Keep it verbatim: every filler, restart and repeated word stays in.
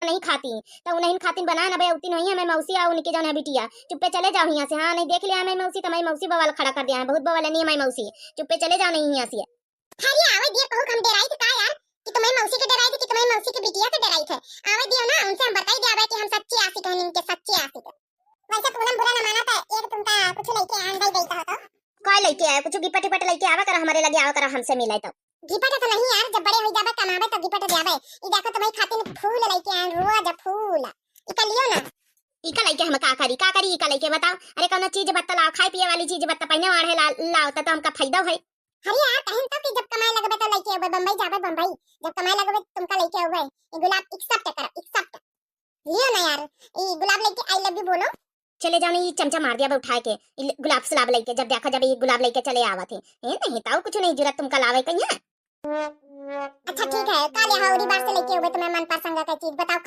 नहीं खाती, तो उन्हीं खातिन बना ना बे, उतिन होई है मैं मौसी आऊ उनके जौन है बिटिया। चुप्पे चले जाओ हियाँ से, हाँ, नहीं देख लिया मैं मौसी, तो मैं मौसी बवाल खड़ा कर दिया है, बहुत बवाल नहीं है मैं मौसी। चुप्पे चले जाओ नहीं हियाँ से। अरे आवे दियो, कहूँ हम डेराई थे का यार, कि तुम्हें मौसी के डेराई थे, कि तुम्हें मौसी के बिटिया के डेराई थे। आवे दियो ना, उनसे हम बताई दिया बे कि हम सच्चे आशिक हैं, इनके सच्चे आशिक। वैसे पूनम बुरा ना माना तो एक तुमका कुछ लेके आन दई देता हो तो। काय लेके आए? कुछ गिपट टिपट लेके आवा करा, हमारे लगे आवा करा, हमसे मिले तो। गिपट तो नहीं यार, जब बड़े हो जाबे कमाबे तो गिपट देबे। ई देखो तुम्हारी खातिर फूल लेके आन, रोज फूल। इका लियो ना। इका लेके हम का करी, का करी इका लेके बताओ? अरे कौनो चीज बत्ता लाओ, खाए पिए वाली चीज बत्ता, पहने वाले ला-, लाओ तो, तो हमका फायदा है। अरे यार कहीं तो कि जब कमाए लगबे तो लेके आवे, बम्बई जाबे बम्बई, जब कमाए लगबे तुमका लेके आवे। ये गुलाब accept करो, accept। लियो ना यार, ई गुलाब लेके I love you बोलो। चले जाओ ना, ई चमचा मार दिया बे उठाए के, ई गुलाब सुलाब लेके, जब देखा जब ई गुलाब लेके चले आवत है। ए नहीं, ताऊ कुछ नहीं जरूरत तुमका लावे कहीं है। अच्छा ठीक है, का ले आओ, उरी बार से लेके आवे तुम्हें मन पसंद का चीज, बताओ का?